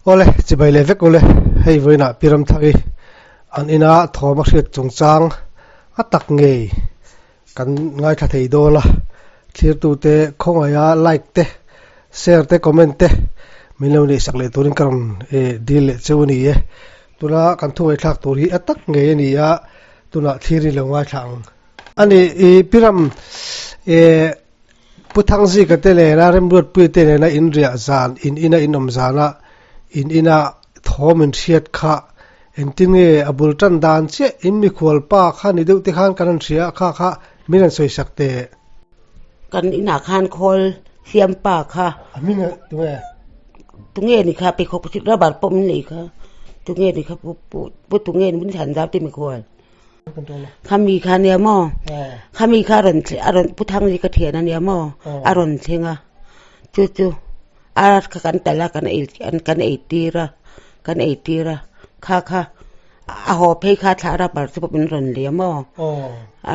Awle, chibai leh vek ule, hei vawiinah Pi Ramthaki an ina thawm a hriat chungchang a tak ngei kan ngaithla thei dawn a, thlirtute khawngaiha like te, share te, comment te min lo neihsak leh turin ka rawn dil leh cheu a ni e. Tuna kan thu ngaihthlak tur hi a tak ngei a ni a, tunah thlir in lo ngaithla ang. A ni, i Pi Ram, eh. Pu Thangzika te nena Remruatpuia te nena in riah zan, in ina in awm zana in ina thawm in hriat kha engtin nge a bul tan dan chiah in mikhual pa kha ni deuh te khan kan han hria a kha kha min han sawi sak teh. Kan inah khan khawl siam pa kha. A hming a tunge? Tunge ni kha pheikhawk rubber pawh min lei kha tunge ni kha pu pu tunge ni min chhan zau te mikhual. Khami kha nia maw khami kha a rawn a rawn pu thang hi ka thian a nia maw a rawn thleng a chu chu a kha kan talh a kan ei kan ei tir a kan ei tir a kha kha a haw phei kha thla a rubber chu pawh min rawn lei a maw a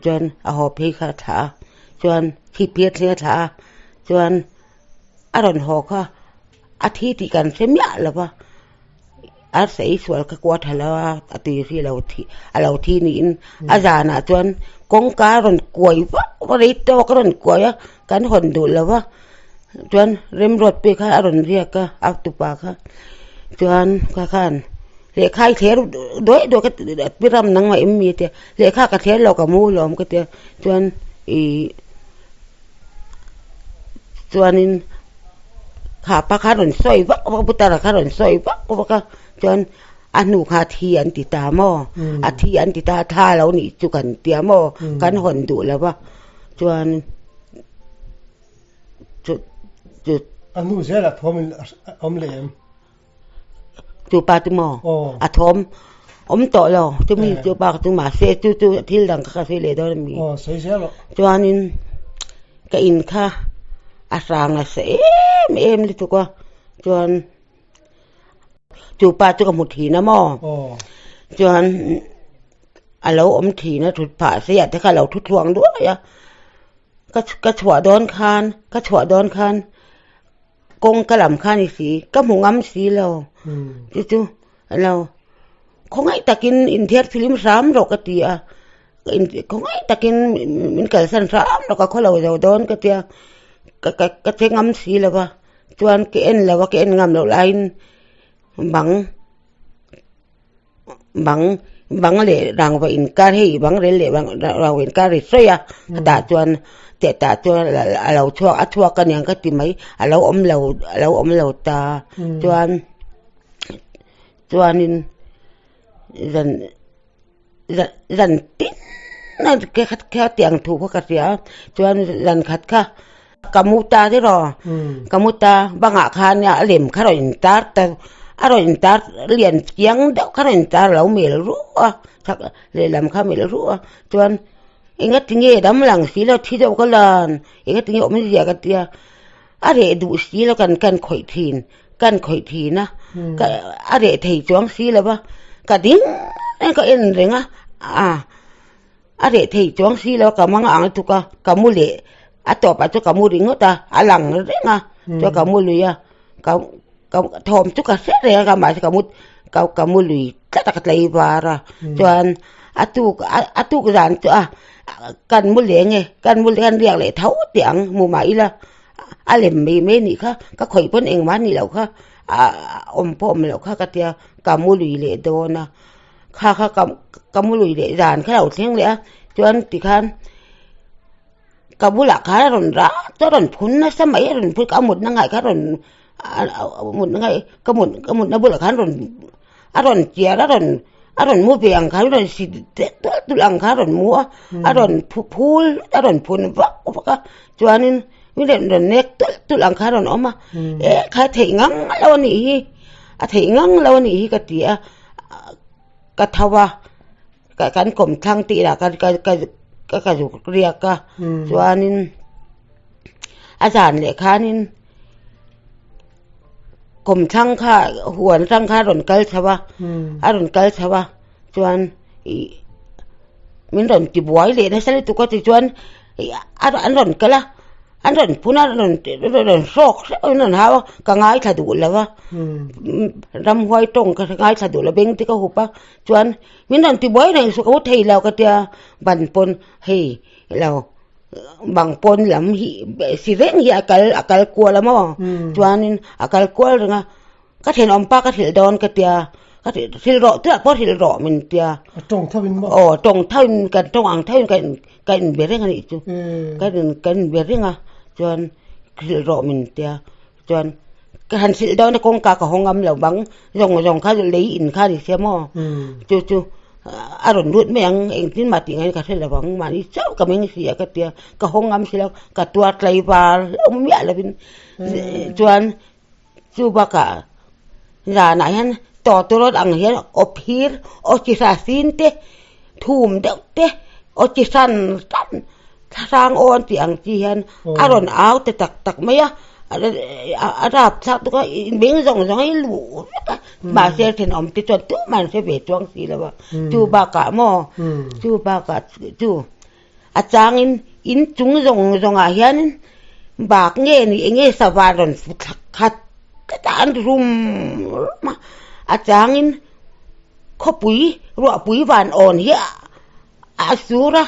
chuan a haw phei kha a thlah a chuan chhipphir thleng a thlah a chuan a rawn haw kha a thi tih kan hre miah lo va. A sawi sual ka kuat ha lo a, a tui hri lo thi a lo thi niin a zanah chuan kawngka a rawn kuai vak vak rei tawk a rawn kuai a kan hawn duh lo va chuan remruat pek kha a rawn riak a a tupa kha chuan kha khan lehkha i thler duai duai ka pi ram nangmah em mi a tia lehkha ka thler lo ka mu lawm ka tia chuan ih chuanin. Kha pa kha rawn sawi vak vak a putara kha rawn sawi vak vak a chuan a hnu kha thi an ti ta maw a thi an ti ta tha lo nih chu kan tia maw kan hawn duh lo va chuan chu chu A hnu zelah thawm in awm leh em? Chu pa chu maw a thawm awm tawh lo chumi chu pa chu mahse chu chu thil dang kha ka sawi leh dawn a mi chuanin ka in kha a hrang nasa em em lutuk a chuan chu pa chu ka hmu thin a maw chuan a lo awm thin a thut phah se ah te kha a lo thu thluang duai a ka chhuah dawn khan ka chhuah dawn khan. Kawng ka lam kha ni si, ka hmu ngam si lo. Chu chu lo khawngaih takin inthiar film hram rawh ka ti a, khawngaih takin min kalsan hram rawh ka khawlo zo dawn ka tia, ka ka ka che ngam si lo va, chuan ka en lo a ka en ngam loh laiin bang. Bang bang leh rangva inkar hei bang rel leh bang rangva inkar ri sawi a tah chuan teh tah chuan a lo chhuak a chhuak a niang ka ti mai a lo awm lo a lo awm lo ta chuan chuanin zan zan zan tin a khatiang thu kha ka hria a chuan zan khat kha Ka mu ta tiraw ka mu ta bangah khan a lem kha rawn intar ta a rawn intar lian chiang deuh kha rawn intar lo mel ruh a chhak lehlam kha mel ruh a chuan enga tinge dam lang si lo thi deuh ka lan enga tinge awmzia ka tia a reh duh si lo kan kan khawih thin kan khawih thin a a reh thei chuang si lo va ka ding ka en reng a a. A reh thei chuang si lo ka mang ang tuk a, ka mu leh a tawp ah chuan ka mu ringawt a, a lang reng a chuan ka mu lui a, ka ka thawm chu ka hre reng a ka mahse ka mu ka ka mu lui tlat a ka tlei var a, chuan a tuk a tuk zan chu a kan mu leng e kan mu kan riak leh tho teh ang hmu mah ila a lem mai mai anih kha ka khawih pawn engmah anih loh kha ah awm pawh awm loh kha ka tia ka mu lui leh dawn a. Kha kha ka ka mu lui leh zan kha lo thleng leh a chuan tikhan ka bulah khan a rawn rah chu a rawn phun nasa mai a rawn phun a mutna ngaih kha a rawn mutna ngaih ka mut ka mutna bulah khan rawn a rawn chiar a rawn a rawn mu ve ang khan a rawn sit deuh tulh tulh ang khan a rawn mu a a rawn phu phul a rawn phun vak vak a chuanin mi rawn rawn nek tulh tulh ang khan a rawn awm a eh kha theih ngang lo a nih hi a theih ngang lo a nih hi ka ti a. Ka tho a ka kan kawmthlang tih lah ka ka ka ka ka zuk riak a chuanin a zan leh khanin kawmthlang kha huan atang khan a rawn kal chho a a rawn kal chho a chuan ih min rawn ti buai leh nasa lutuk a tichuan an rawn kal a. An rawn phun a, rawn rawn hrawk hreuh in an rawn hau a, ka ngaithla duh lo a, ramhuai tawng ka ngaithla duh lo beng te ka hup a, chuan min rawn ti buai reng suh ka hu thei lo ka tia, ban pawn hei lo bang pawn lam hi si reng hi a kal a kal kual a maw chuanin a kal kual reng a. Ka thenawm pa ka hrilh dawn ka tia, ka hrilh rawh tunah pawh hrilh rawh min tia. A tawng tho in maw? Aw tawng tho in kan tawng ang tho in ka in ka in be reng a nih chu. Ka in ka in be reng a chuan hrilh rawh min tia chuan ka han hrilh dawn a kawngka ka haw ngam lo bang zawng zawng kha lei in kha ni sia maw chu chu a rawn lut mai ang engtin mah tih ngaih ka hre lo ang mahni chauh ka meng si a ka tia ka haw ngam si lo ka tuar tlaivar hlauh miah lovin chuan. Chu bakah zanah hian tawtawrawt ang hian aw phir aw chi hra sin te thum deuh te aw chi hran hran thla hrang aw an tih ang chi hian a rawn au ta tak tak mai a a rap thlak tuk a beng zawng zawng hi luh vek a mahse thenawm te chuan tumah an hre ve chuang si lo a chu bakah maw chu bakah chu. A changin in chung zawng zawngah hian bak nge ni eng nge sava rawn fu thlak khat tlat a an rum rum a, a changin khawpui ruahpui van awn hi a sur a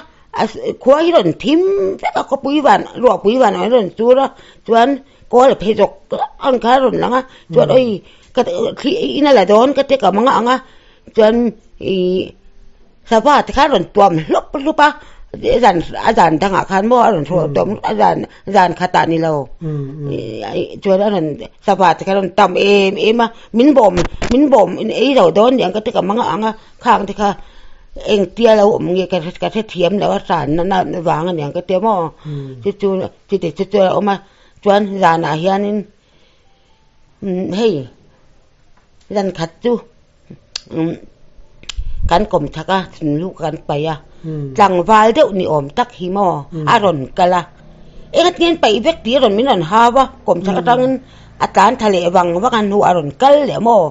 khua hi rawn thim vek a khawpui van ruahpui van awn hi rawn sur a chuan kawl a phei zawk zawk ang kha a rawn lang a chuan awi ka thli in a la dawn ka ti ka mang ang a chuan ihh. Sava te khan rawn tuam hlup hlup a, zan a zan dangah khan maw a rawn tuam a zan zan khatah ni lo chuan a rawn sava te khan a rawn tam em em a, min bawm min bawm in ei lo dawn ni ang ka ti ka mang ang a, khang te kha engtia lo awm nge ka ka hrethiam lo a hran na na vang a ni ang ka tia maw chu chu chuti chu chu a awm a chuan zanah hianin hei zan khat chu. Kan kawm chak a thinlung kan paih a tlangval deuh ni awm tak hi maw a rawn kal a engati nge an paih vek tih a rawn min rawn hau a kawm chak atangin a tlan tha leh vang vang a hnuah a rawn kal leh maw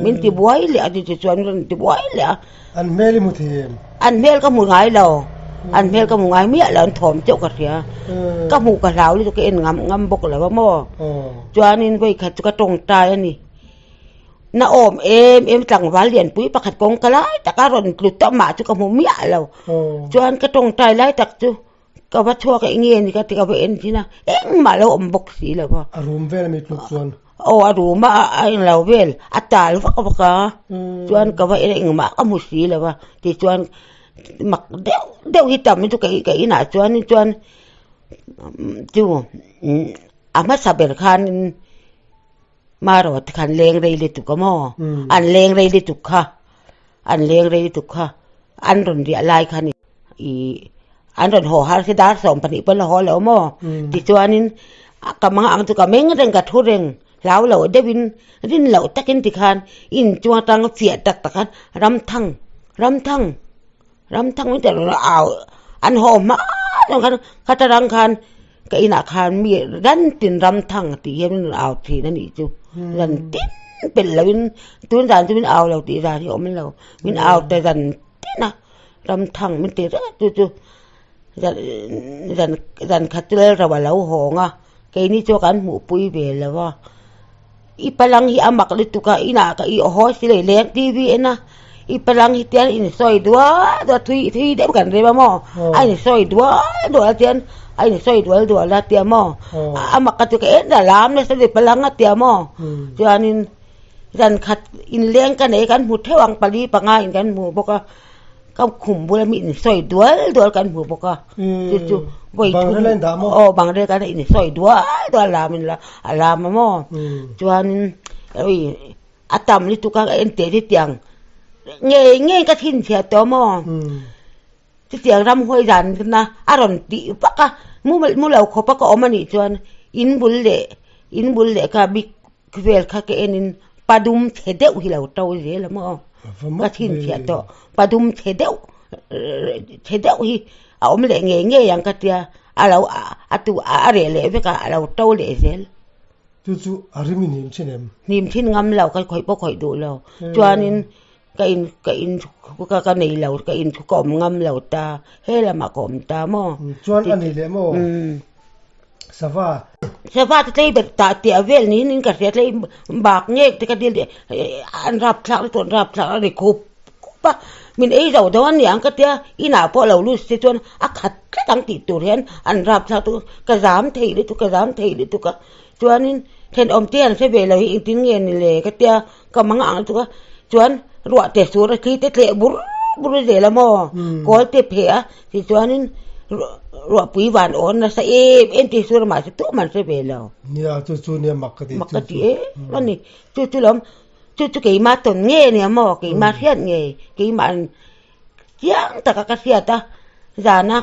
min ti buai leh a ti chuan min rawn ti buai leh a. An hmel i hmu thei em? An hmel ka hmu ngai lo an hmel ka hmu ngai miah lo an thawm teuh ka hria ka hmuh ka hlau lutuk ka en ngam ngam bawk lo a maw chuanin vawikhat chu ka tawngtai a ni. Na awm em em tlangval lianpui pakhat kawngka lai taka rawn tlu tawh mah chu ka hmu miah lo chuan ka tawngtai lai tak chu ka va chhuak a enge ni ka ti ka va en thin a engmah lo awm bawk si lo va. A rum vel ami tluk chuan. Aw a rum a a englo vel a tal vak vak a chuan ka va en a engmah ka hmu si lo va tichuan mak deuh deuh hi tam hi chu ka inah chuan chuan chu a hmasa ber khanin. Marawh te khan leng rei lutuk a maw? An leng rei lutuk kha, an leng rei lutuk kha, an rawn riah lai khan ih an rawn haw har si dar 12 pawn a haw lo maw? Tichuanin ka mang ang chu ka meng reng ka thu reng hlau lo deuhin rin loh takin tikhan inchung atang fiah tak tak khan ramthang ramthang. Ram thang in tel au an haw hma deuh khan khata rang khan ka inah khan mi ran tin ram thang tih hian min rawn au thin a nih chu ran tin pelh lo in tun zan chu min au lo tih zan hi a awm lo min au ta zan tin a ram thang min ti reng a chu chu zan zan zan khat chu lal ro a lo hawng a keini chu kan hmuhpui ve lo a. I palang hi a mak lutuk a inah ka i haw si leh leng TV en a i palang hi tian insawi dual dual thui thui deuh kan rem a maw a insawi dual dual tian a insawi dual dual a tia maw a mak ka ti ka en a lam nasa i palang a tia maw chuanin zan khat inleng ka nei kan hmu theuh ang pali panga in kan hmu bawk a. Ka khum bula mi insawi dual dual kan hmu bawk a chu chu vawi thum aw bangrel kan insawi dual dual lam in a lam a maw chuanin ui a tam lutuk a en teh chutiang ngei ngei ka chhinchhiah tawh maw chutiang ramhuai zan na a rawn tih vak a mu lo khawp a ka awm anih chuan in bul leh in bul leh kha bik Khawvel kha ka enin padum chhe deuh hi lo to zel a maw? Ka chhinchhiah tawh padum chhe deuh chhe deuh hi a awm leh ngei ngei ang ka tia a lo a tu a reh leh vek a a lo to leh zel. Chu chu a rim i hnim thin em? Hnim thin ngam lo ka khawih pawh khawih duh lo. Chuanin ka in ka in ka ka nei lo ka in ka awm ngam lo ta he lamah ka awm ta maw? Chuan a ni leh maw? Sava. Sava te tlei ber tah tih a vel niin in ka hria tlei bak ngek te ka dil an rap thlak lutuk an rap thlak a ri khup khup a min ei zo dawn a niang ka tia inah pawh lo lut se chuan a khat tlat ang tih tur hian an rap thlak lutuk ka zam thei lutuk ka zam thei lutuk a chuanin thenawm te an hre ve lo hi engtin nge ni le ka tia ka mang ang lutuk a chuan ruah te sur a thli te tleh bur bur zel a maw kawl te pheh a tichuanin ruahpui van awn nasa em em tih sur a mahse tumah an hre ve lo. Nia chu chu nia mak ka ti mak ka ti em a ni chu chu lawm chu chu keimah tawn nge nia maw keimah hriat nge keimah Chiang taka ka hriat a, zana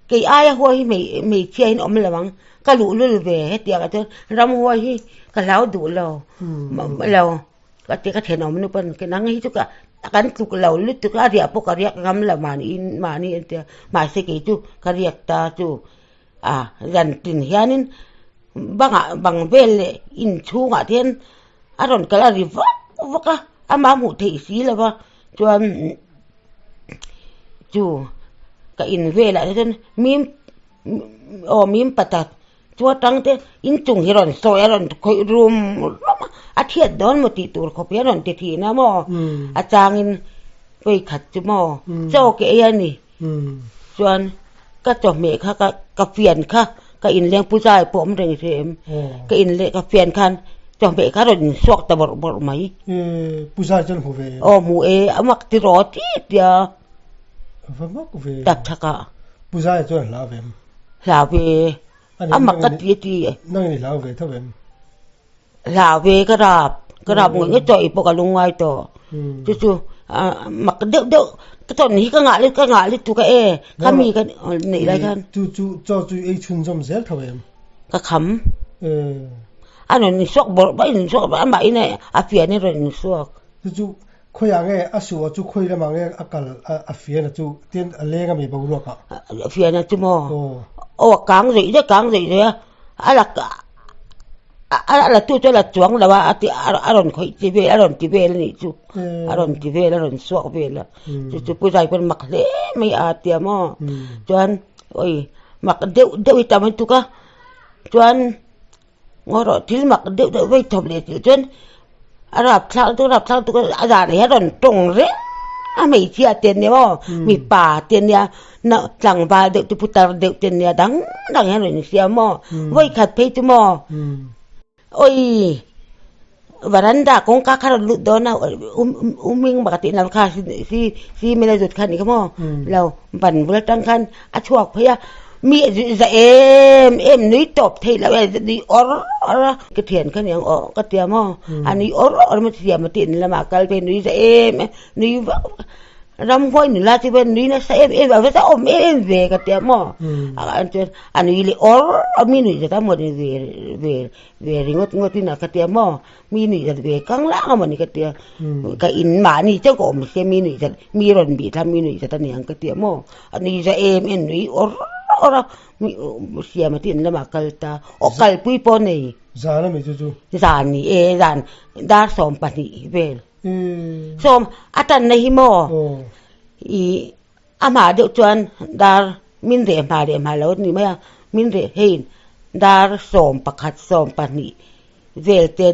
kei aia huai hi hmeichhia in awm lo ang, ka luhlul ve hetiang ah chuan ramhuai hi ka hlau duh lo lo ka ti ka thenawm nu pawn nang hi chu ka kan tluk lo lutuk a riah pawh ka riak ngam lo mahni in mahni an tia mahse kei chu ka riak ta chu a zan tin hianin bangah bang vel leh inchhungah te hian a rawn kal a ri vak vak a amah hmuh theih si lo va chuan chu ka in velah te chuan mim aw mim patak chu atang te inchung hi rawn sawi a rawn khawih rum rum a a thiat dawn maw tih tur khawp hian a rawn ti thin a maw a changin vawikhat chu maw chaw ke ei a ni. Chuan ka chawhmeh kha ka ka fian kha ka inleng pu zai pawh awm reng hre em ka inleh ka fian khan chawhmeh kha rawn insuak ta bawrh bawrh mai. Pu zai chuan hmu ve em? Aw hmu e a mak ti rawh ti tia. Va mak ve. Tak chhakah. Pu zai chuan hlau ve em? Hlau ve. A mak ka ti a ti. Nang in i hlau ve tho em? Hlau ve ka rap ka rap ngawih ngawih tawh i pawh ka lungngai tawh chu chu mak deuh deuh ka tawn hi ka ngah ka ngah lutuk a e khami ka neih lai khan chu chu chaw chu ei chhunzawm zel tho em ka kham a rawn insuak bawrh bawrh a insuak bawrh amah in a fian in a rawn insuak chu chu khawiah nge a suh chu khawi lamah nge a kal a fian a chu tin a leng ami boruak ah a fian a chu maw aw a kang zawih zawih a kang zawih zawih a a la a la tu chu a la chuang lo a a ti a rawn khawih chi vel a rawn ti vel a nih chu a rawn ti vel a rawn suak vel a chu chu pu zai pawn mak hle mai a tia maw chuan awi mak deuh deuh hi tam lutuk a chuan ngaw rawh thil mak deuh deuh vei thawp leh tih chuan a rap thlak chu rap thlak lutuk a a zan ah hian a rawn tawng reng a hmeichhia te ania maw mipa te ania tlangval deuh te putar deuh te ania dang dang hian a rawn insiam maw vawikhat phei chu maw awi varanda kawngka kha a rawn lut dawn a u hming pakhat tih lam kha si mela zut kha a nih kha maw lo ban bul atang khan a chhuak phei a mi za em em nui tawp theih loh e nui awr awr a ka thian kha niang aw ka tia maw a nui awr awr mai siam a tih lamah kal phei nui za em em nui vak vak ramhuai nula chu vel nui nasa em em a va awm em em ve ka tia maw a chuan a nui leh awr awr mi nuih zat a mawni ve ve ve ringawt ngawt in a ka tia maw mi nuih zat ve kang lang a mawni ka tia ka in mahni chauh ka awm sia mi nuih zat mi rawn bih thla mi nuih zat a niang ka tia maw a nui za em em nui awr awr a mi siam a tin lamah kal ta aw kalpui pawh a nei zan a mi chu chu zan ni e zan dar 12 vel sawm a tanna hi maw ih Amah deuh chuan dar min reh hma leh hma lo a ni mai a, min reh hei dar 11 12 vel te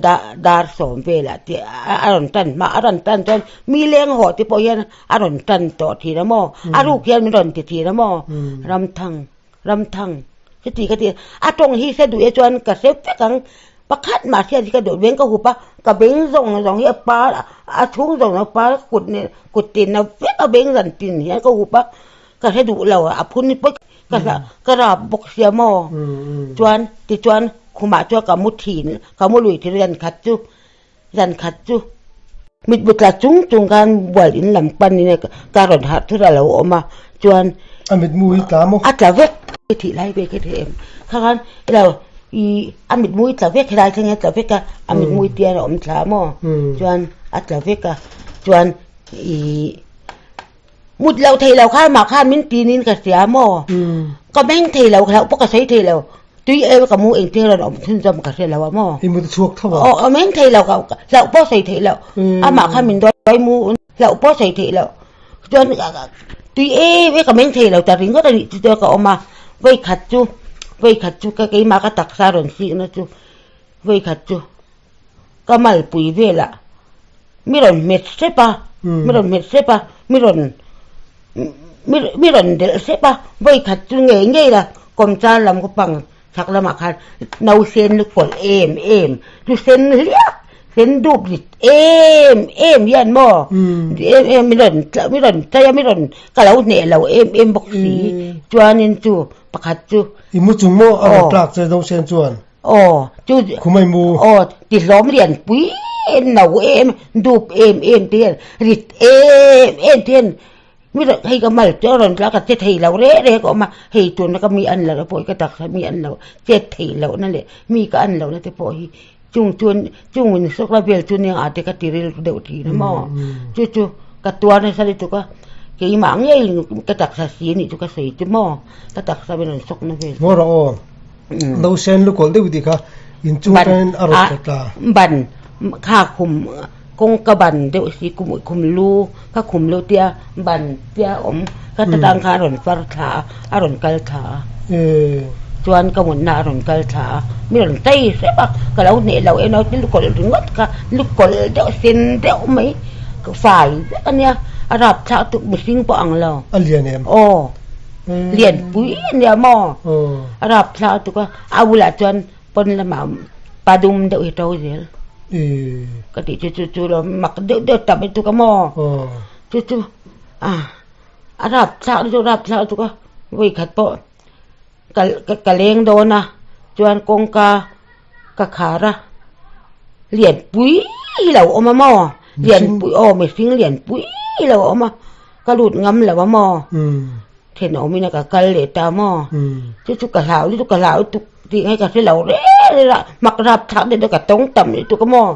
dar 10 velah te a rawn tan hma a rawn tan chuan mi leng haw te pawh hian a rawn tan tawh thin a maw a ruk hian min rawn ti thin a maw Ramthang Ramthang chuti ka ti a tawng hi hre duh e chuan ka hre vek ang pakhat mah hriat hi ka duh beng ka hup a ka beng zawng zawng hi a par a chhung zawng zawng a par kut nen kut tin a vek a beng zan tin hian ka hup a ka hre duh lo a phun hi pawi ka hla ka rap bawk sia maw chuan tichuan khumah chuan ka mu thin ka mu lui thin zan khat chu zan khat chu mitmu tla chung chung khan bual in lam pan in ka rawn harh thut a lo awm a chuan a mitmu hi tla maw a tla vek thih lai ve kha thei em kha khan ilo ih a mitmu hi tla vek helai thleng hian a tla vek a a mitmu hi tian a awm thla maw chuan a tla vek a chuan ih mut loh theih loh khan mah khan min tin in ka hria maw ka meng thei lo hlauh pawh ka sawi thei lo tui em ka mu engtin rawn awm chhunzawm ka hre lo a maw i mut chhuak tho a aw ka meng thei lo ka hlauh pawh sawi theih loh amah khan min dawi mu hlauh pawh sawi theih loh chuan tui em em ka meng thei lo ta ringawt a nih chu chuan ka awm a vawikhat chu. Vawikhat chu ka keimah ka taksa rawn sikna chu vawikhat chu ka malpui velah mi rawn hmet hrep a, mi rawn hmet hrep a, mi rawn mi rawn delh hrep a, vawikhat chu ngei ngei la kawmchar lam ka pang chhak lamah khan nausen lu kawlh em em lu sen hliak sen dup rit em em hian maw em em mi rawn mi rawn chai a mi rawn ka lo hneh lo em em bawk si chuanin chu pakhat chu I mu chung maw a rawn tlak che nausen chuan Aw chu Khumai mu Aw ti hlawm lian pui em no em dup em em te hian rit em em te hian Mi rawn hei ka mal chu a rawn tla ka che thei lo reh reh ka awm a, hei tuna ka mi an loh pawh hi ka taksa mi an loh chet theih lohna leh mi ka an lohna te pawh hi chung chuan chung in sawk la vel chu nia ah te ka ti rilru deuh thin a maw chu chu ka tuar nasa lutuk a keimah ngei ka taksa si anih chu ka sawi chu maw ka taksa min rawn sawk na vel. Ngaw rawh aw no sen lukawlh deuh tih kha inchung atangin a rawn tla tla. Ban kha khum. Kawngka ban deuh si kum khum lu ka khum lu tia ban tia awm ka ta tang khan a rawn far thla a a rawn kal thla a chuan ka mutna a rawn kal thla a mi rawn chei hrep a ka lo hneh lo em a lu kawlh ringawt kha lu kawlh deuh sen deuh mai ka fai vek a nia a rap thlak tuk mihring pawh ang lo a lian em aw lian pui a nia maw a rap thlak tuk a a bulah chuan Pawn lamah pa dum deuh hi to zel ka tih chu chu chu lo mak deuh deuh tam lutuk a maw chu chu a a rap thlak chu rap thlak lutuk a vawi khat pawh ka ka leng dawn a chuan kawngka ka khar a lianpui hi lo awm a maw lianpui aw mihring lianpui hi lo awm a ka lut ngam lo a maw. Thenawmin a ka kal leh ta maw? Chu chu ka hlau lutuk ka hlau lutuk tih ngai ka hre lo reng reng a, hmak rap thlak deuh deuh ka tawng tam lutuk a maw?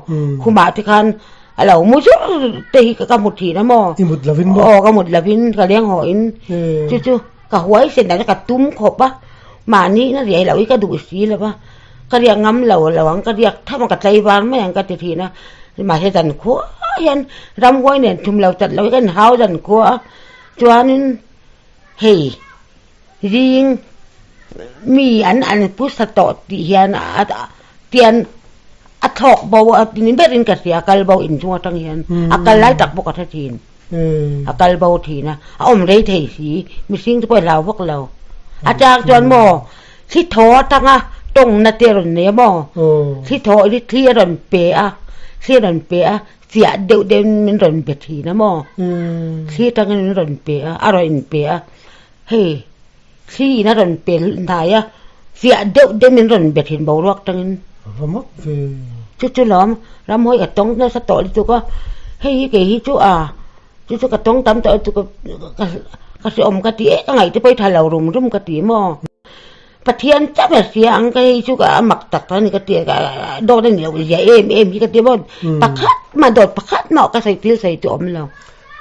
Khumah te khan a lo mu zur te hi ka hmu thin a maw? I mut lovin maw? Aw ka mut lovin ka leng haw in chu chu ka huai sen dan ka tum khawp a, mahni in a riai loh hi ka duh si lo va, ka riak ngam lo lo ang ka riak tham a ka tlaivar mai ang ka ti thin a, mahse zan khua hian ramhuai nen thum lo chat lo hi ka inhau zan khua a. Chuanin hei zing mi an an pusa tawh tih hian a tian a thlawk bo a ni berin ka hria a kal bo inchung atang hian a kal lai tak bawk a hre thin a kal bo thin a a awm rei thei si mihring te pawh a hlau vak lo a chang chuan maw thli thaw atanga tawngna te a rawn nei a maw thli thaw thli a rawn pe a thli a rawn pe a. Chiah deuh deuhin min rawn be thin a maw? Thli atangin min rawn pe a, a rawn inpe a, hei thli in a rawn pe hnai a, chiah deuh deuh min rawn be thin boruak atangin. A va mak ve. Chu chu lawm, ramhawi ka tawng nasa tawh lutuk a, hei hi kei hi chu a, chu chu ka tawng tam tawh lutuk a, ka hreawm ka ti e, ka ngaihte pawh i tha lo rum rum ka ti maw? Pathian chauh a hria ang ka hei chu a mak tak tak a ni ka ti a dawt a ni loh zia em em hi ka ti maw pakhat mah dawt pakhat mah ka sawi thil sawi chu a awm lo.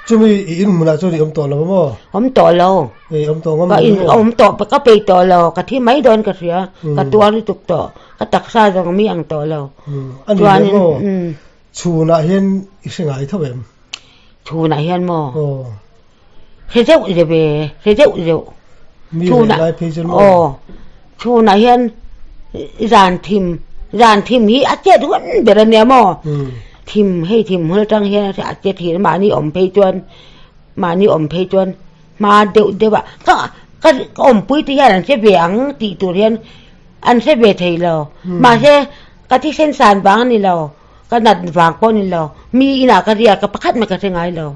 Chumi i in hmunah chuan i awm tawh lo a maw? Awm tawh lo. I awm tawh ngam lo maw? Awm tawh ka peih tawh lo ka thi mai dawn ka hria ka tuar lutuk tawh ka taksa zawng mi ang tawh lo. A ni leh maw? Chhunah hian i hre ngai tho em? Chhunah hian maw? Aw. Hre zeuh zeuh e, hre zeuh zeuh. Mi reh lai phei chuan maw? Aw. Chhunah hian zan thim, zan thim hi a chet hun ber a nia maw? Thim, hei thim hul atang hian a che thin mahni awm phei chuan, mahni awm phei chuan hma deuh deuh ah ka ka awmpui te hian an hre ve ang tih tur hian an hre ve thei lo. Mahse ka thisen san vang a ni lo. Ka nat vang pawh ni lo, mi inah ka riak a pakhat mai ka hre ngai lo.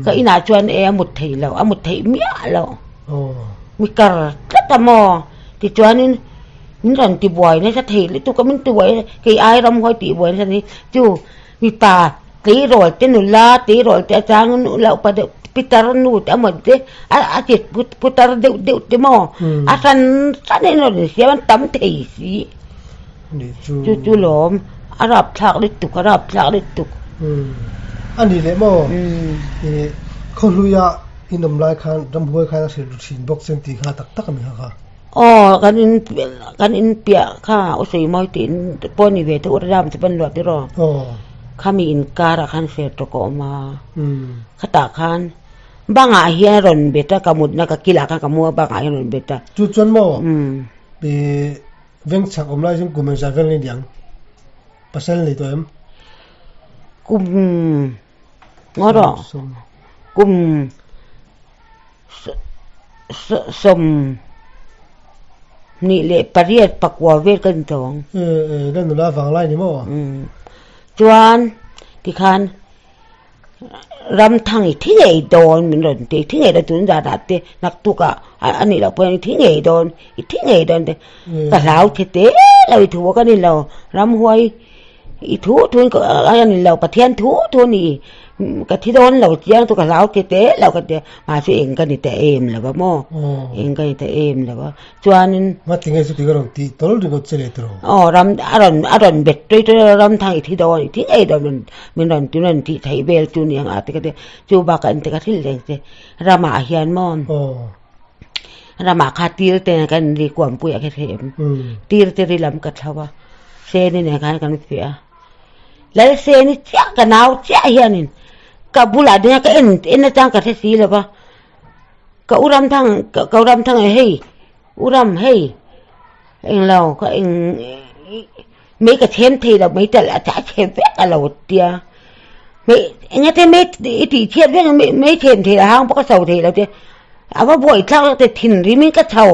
Ka inah chuan e a mut thei lo, a mut theih miah lo. Mi kar tlat a maw? Tichuanin min rawn tibuai nasa thei lutuk a, min tibuai kei ai ramhuai tihbuai nasa ni. Chu mipa tleirawl te nula tleirawl te atangin nula upa deuh pitar nu te amaw te a ti putar deuh deuh te maw a hran hran in rawn insiam an tam thei si. Chu chu lawm a rap thlak lutuk a rap thlak lutuk. A ni leh maw? Ih khawhluia in awm lai khan ramhuai khan a hrilh ru thin bawk chen tih kha tak tak a ni kha kha. Aw kan in kan in piah kha u sawi mawi tih in pawh a ni ve tawh ram chu pawn luah tiraw. Khami inkarah khan ser tawk a awm a. Khatah khan bangah hian a rawn bet a ka mutna ka kilah khan ka mu a bangah hian a rawn bet a. Chu chuan maw? Veng chhak awm lai chuan kum engzah vel nge niang? Pasal nei tawh em? Kum ngaw rawh kum 28 pakua vel ka ni tawh ang. E, la nula vang lai ni maw? Chuan tikhan ram thang i thi ngei dawn min rawn ti, i thi ngei dawn tun zan ah te naktuk ah a nih loh pawhin i thi ngei dawn, i thi ngei dawn te ka hlau che te lo i thu ka ni lo ramhuai I thu thu in a ni lo, Pathian thu thu a ni. Ka thi dawn lo chiang chu ka hlau che teh lo ka ti a, mahse eng ka ni ta em lo va maw? Eng ka ni ta em lo va. Chuanin. Ngati nge chuti ka rawn tih tawl ringawt che leh tiraw? Aw ram a rawn a rawn bet tui tui a, ram thang i thi dawn i thi ngei dawn min min rawn ti rawn tih theih vel chu ni ang a ti ka ti a. Chu bakah engti ka hrilh reng che ramah hian maw? Aw. Ramah kha tir te kan ri kuampuiah kha hre em? Tir te ri lam ka thlo a, Seni nen khan kan fiah a. Lalseni chiah ka nau chiah hianin ka bulah ding a ka en en atang ka hre si lo va, ka u Ramthang ka u Ramthang e hei u Ram hei englo ka eng Mei ka chhem thei lo mai talh a chhem vek a lo tia. Mei engate mei i tih chhiat vek mei chhem thei lo hang pawh ka so thei lo te a va buai thlak zawk te thinrim in ka chho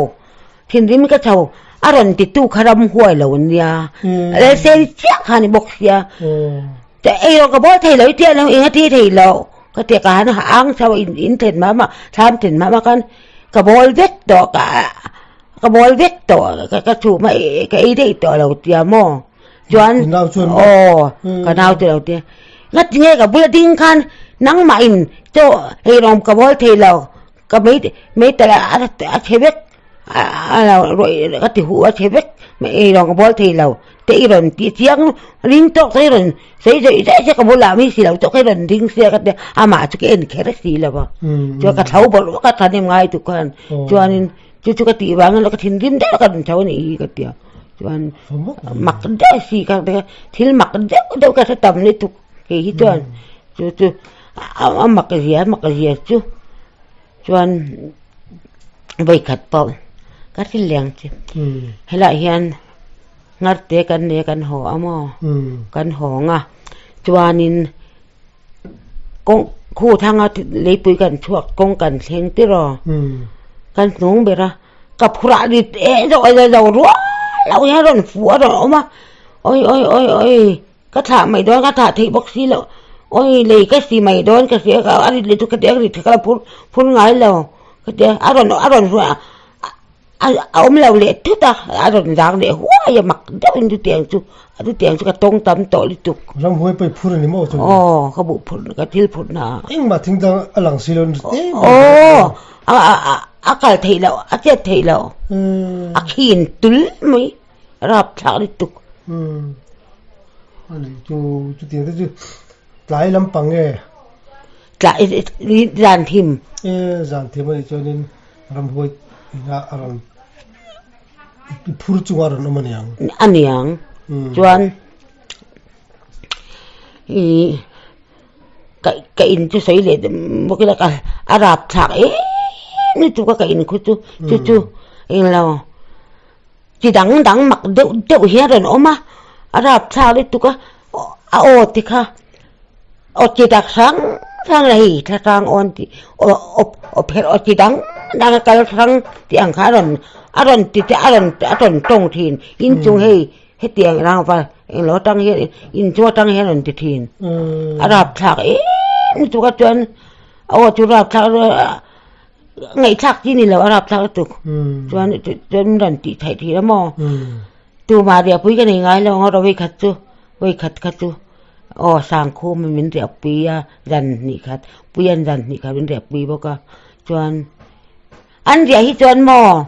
thinrim in ka chho a rawn ti tu kha ram huai lo ania rel chiah kha a ni bawk sia te ei rawh ka bawl thei lo i tia lo engati thei lo ka tia ka han ang chho a in then mah mah thlam then mah mah khan ka bawl vek tawh ka. Ka bawl vek tawh ka chhum a ka ei daih tawh lo tia maw chuan aw ka nau chu lo tia ngati nge ka bula ding khan nangmah in chaw ei rawng ka bawl thei lo ka mei mei talh a chhe vek a lo rawih ka ti huh a chhe vek ei rawng ka bawl thei lo te i rawn tih chiang ring tawk te i rawn sawi zawih zawih sia ka bulah mi si lo tawk i rawn ding sia ka tia amah chu ka en kher si lo va chuan ka tho bawlh ka thahnem ngai tuk khan chuanin. Chu chu ka tih vangin ka thinrim deuh ka rawn chho a nih hi ka ti a, chuan mak deuh si kha thil mak deuh deuh ka hre tam lutuk kei hi chuan chu chu a mak zia a mak zia chu chuan vawikhat pawh ka hrilh leng che helaiah hian ngharte kan nei a kan haw a maw kan hawng a chuanin. Kawng khu thanga leipui kan chhuak kawng kan thleng tir aw kan hnung ber a ka phurah rit eh zawh a lo rual lo hian a rawn fuh a rawn awm a awi awi awi awi ka thlah mai dawn ka thlah theih bawk si loh awi lei ka si mai dawn ka hria a rit leh chu ka ti a rit ka la phur phur ngai lo ka ti a a rawn a rawn A awm lo leh thut a, a rawn zang leh huai a mak deuhin chutiang chu chutiang chu ka tawng tam tawh lutuk. Ramhuai pawh i phur a ni maw chu? Aw ka buh phurh ka thil phurh na ah. Engmah thing dang a lang si lo ni te mai. Aw a a a kal theih loh a chet theih loh a khin tul mai rap thlak lutuk. Umm a ni chu chutiang te chu tlai lampang nge? Tlai zan thim. E zan thim a nih chuanin Ramhuai inah a rawn i phur chunga a rawn awm a niang. A niang. Chuan i ka ka in chu sawi leh bawk ila ka a rap thlak em lutuk a ka in khu chu chu chu englo chi dang dang mak deuh deuh hian a rawn awm a a rap thlak lutuk a a aw te kha. Aw chi dak hrang hrang la hei thla hrang awn tih aw aw pherh aw chi dang dang a kal hrang tih ang kha a rawn a rawn ti te a rawn a rawn tawng thin inchung hei hetiang rang va englo atang hian inchung atang hian a rawn ti thin a rapthlak em lutuk a chuan aw chu rapthlak ngaihthlak chi ni lo a rapthlak lutuk chuan chuan min rawn tih theih thin a maw tumah riahpui ka nei ngai lo ang a rawikhat chu vawikhat kha chu. Aw Sangkhum in min riah pui a zan hnih khat Puia'n zan hnih khat min riah pui bawk a chuan an riah hi chuan maw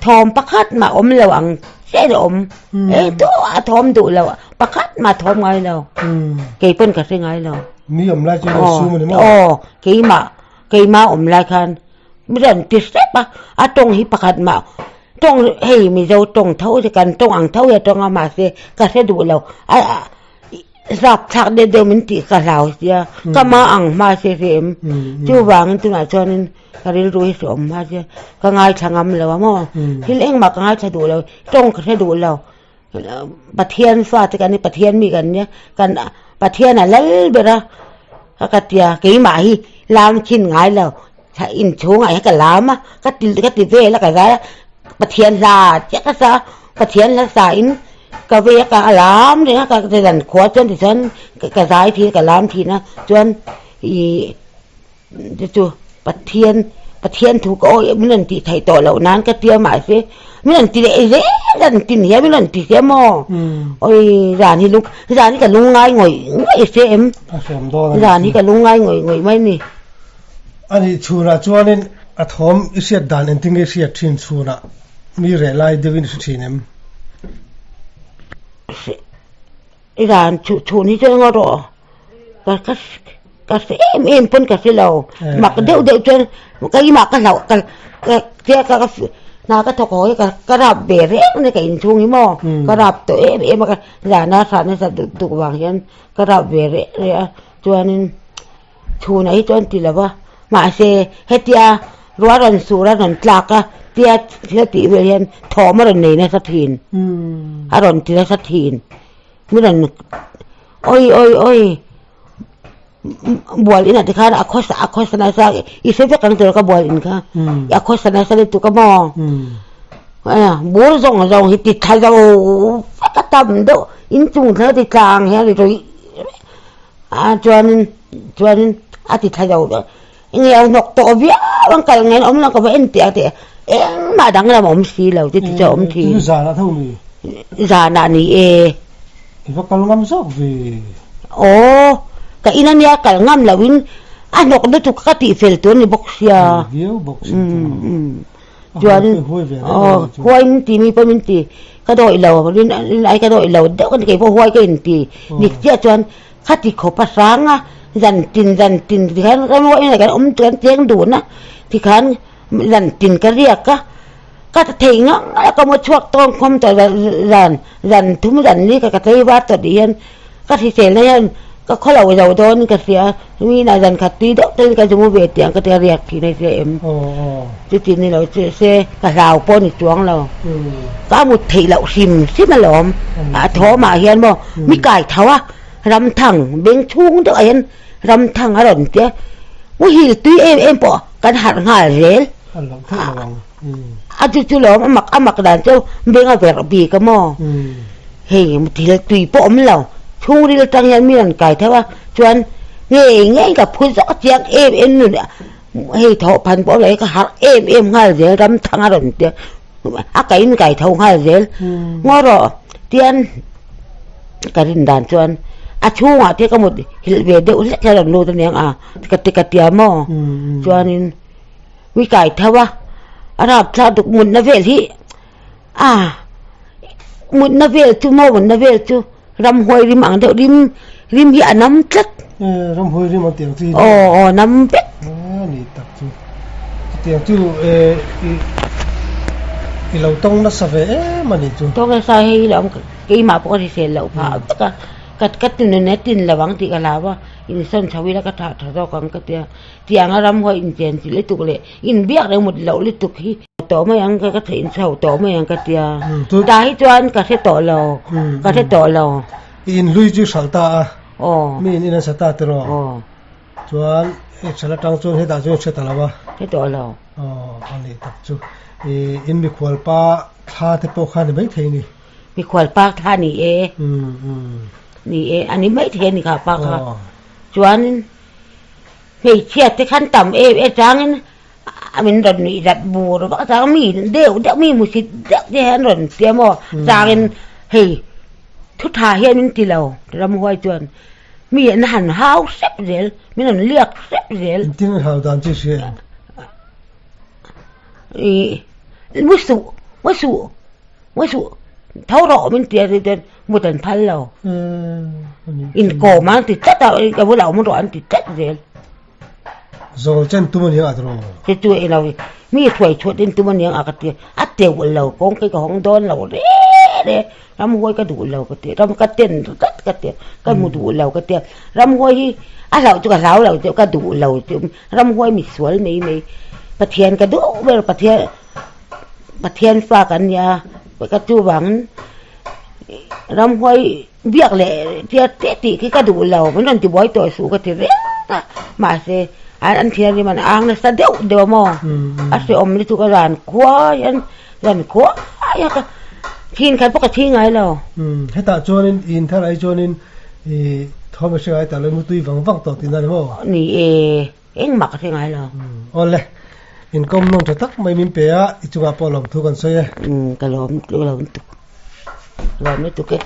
thawm pakhat mah awm lo ang chiah in a awm eng tawh a thawm duh lo pakhat mah thawm ngai lo kei pawn ka hre ngai lo Mi awm lai chuan an sum a ni maw? Aw keimah keimah awm lai khan mi rawn ti hrep a a tawng hi pakhat mah tawng hei Mizo tawng tho kan tawng ang tho hi a tawng a mahse ka hre duh lo a. Rapthlak deuh deuh min tih ka hlau sia, ka ma ang hma se hre em? Chuvangin tunah chuanin ka rilru hi hre awm hma sia, ka ngaithla ngam lo a maw? Thil engmah ka ngaithla duh lo, tawng ka hre duh lo. Pathian fate kan ni, Pathian mi kan nia, kan Pathian a lal ber a, ka ka tia keimah hi lam khin ngai lo, inchhungah hian ka lam a, ka ti ka ti vel a ka zai a, Pathian hla chiah ka sa a, Pathian hla sa in ka vei a ka lam reng a ka zan khua chuan tichuan ka zai thin ka lam thin a chuan ih chu chu Pathian Pathian thu ka awih min rawn tih theih tawh loh nan ka tia mahse min rawn ti leh zel zan tin hian min rawn ti sia maw awi zan hi lung zan hi ka lungngai ngawih ngawih se em zan hi ka lungngai ngawih ngawih mai a ni. Ani chhunah chuanin a thawm i hriat dan engtin nge i hriat thin chhunah mi reh lai deuhin i hre thin em? I dan chhun hi chuan ngaw rawh ka ka ka hre em em pawn ka hre lo mak deuh deuh chuan keimah ka hlauh ka ka tia ka ka hna ka thawk haw hi ka ka rap ve reng a ni ka inchhung hi maw ka rap tawh em em a ka zana hran nasa duk duk vang hian ka rap ve reng reng a chuanin. Chhunah hi chuan ti lo va, mahse hetia ruah rawn sur a rawn tlak a tia thil a tih vel hian thawm a rawn nei nasa thin, a rawn ti nasa thin. Mi rawn awi awi awi bual inah te khan a khawsa a khawsa nasa i hre vek ang tur ka bual in kha a khawsa nasa lutuk a maw bur zawng zawng hi ti thla zo vek a tam deuh inchung thleng a ti tlang hian ri rawih. A chuanin chuanin a ti thla zo dawn enge a hnawk tawh viau ang kal ngen awm lo ka va en teh a tih engmah danglam a awm si lo chu ti chu a awm thin. Chu zanah tho mi? Zanah ni e. I va kal ngam zawk ve. Aw ka in ania kal ngam lo in a hnawk lutuk ka tih fel tur a ni bawk sia. Viau bawk si chu. Chuan aw huai min ti mi pawh min ti ka dawih lo rin rin ai ka dawih lo deuh ka ni keipawh huai ka inti dik chiah chuan khati khawp a hrang a zan tin zan tin tikhan kan ruah kan awm kan cheng dun a tikhan zan tin ka riak a ka thei ngang a ka maw chhuak tawng khawm tawh zan zan thum zan ni ka tlei var tawh tih hian Ka hriselna hian ka khaw lo zo dawn ka hria, mi inah zan khat tui deuh deuhin ka zu ve tih ang ka ti a riak thin a hria em? Chuti ni lo che se ka hlau pawh ni chuang lo. Ka mut theih loh hrim hrim alawm. A thawmah hian maw mi kai tho a, ramthang beng chhung deuhah hian ramthang a rawn tia, muhil tui em em pawh kan harh nghal zel. A chu chu lawm a mak a mak dan chu beng a verh bik a maw hei thil tui pawh awm lo chhungril atang hian mi rawn kai theuh a chuan ngei ngei ka phu zawk a chiang em em nun hei thawh phan pawh awm lo hi ka harh em em nghal zel ram thang a rawn tia a kaih in kai tho nghal zel ngaw rawh tian ka rin dan chuan a chhungah te ka mut hilh ve deuh hlek hian a rawn lut aniang a ka ti ka tia maw chuanin. Mi kai tho a, a rapthlak duk mutna vel hi a mutna vel chu maw mutna vel chu ramhuai rim ang deuh rim rim hi a nam tlat. E ramhuai rim ang tiang chu hi. Aw aw nam vek. A ni tak chu tiang chu e i i lo tawng nasa ve em a ni chu. Tawng nasa hei lo keimah pawh ka hrisel loh phah vek a ka ka tinun e tin lo ang tih ka hlau a insawn chho ila ka thah tha zawk ang ka tia. Tianga ramhuai inchen chilh lutuk leh inbiak reng mut loh lutuk hi tawh mai ang ka theih inchho tawh mai ang ka tia. Tah hi chuan ka hre tawh lo, ka hre tawh lo. I inhlui chu i hralh ta a, mi in in an sa ta tiraw? Chuan i hralh atang chuan hetah chuan i hre ta lo a. Hre tawh lo. Aw, a nih tak chu. I in mikhual pa thla te pawh kha a ni maithei ni. Mikhual pa thla ni e. Ni e, a ni maithei a ni kha pa kha. Chuanin. Hmeichhia te khan tam em em changin a min rawn nuih zat bur vak chang mi deuh deuh mi hmusit deuh te hian rawn tia maw changin hei thu tha hian min ti lo ramhuai chuan mi an han hau hrep zel min rawn liak hrep zel. Engtin an hau dan chu i hria em? Ih mu suh mu suh mu suh tho rawh min ti a chuan mut an phal lo inkawm an ti tlat a ka bulah awm rawh an ti tlat zel zawl chen tum aniang a tiraw chu chu ilo mi hruai chhuat in tum aniang a ka ti a teuh lo kawng khi ka hawng dawn lo reng. re ramhuai ka duh lo ka ti ram ka ten tlat ka ti ka hmu duh lo ka tia ramhuai hi a hlauh chu ka hlau lo chu ka duh lo chu ramhuai misual mai mai Pathian ka duh ber Pathian Pathian fa kan nia ka chuvangin ramhuai biak leh tia teh tih khi ka duh lo min rawn tibuai tawh suh ka ti reng a mahse an thianghlim an ang nasa deuh deuh a maw a hrehawm lutuk a zan khua hian zan khua hian ka thin khat pawh ka thi ngai lo. Hetah chuanin i inthar ai chuanin i thawm a hre ngai ta lo i mutui vang vang tawh tihna a ni maw? Ni e, engmah ka hre ngai lo. Awle, inkawm nawm tha tak mai min pe a, i chungah pawh lawmthu kan sawi e. Ka lawm, ka lawm lutuk, lawm lutuk e.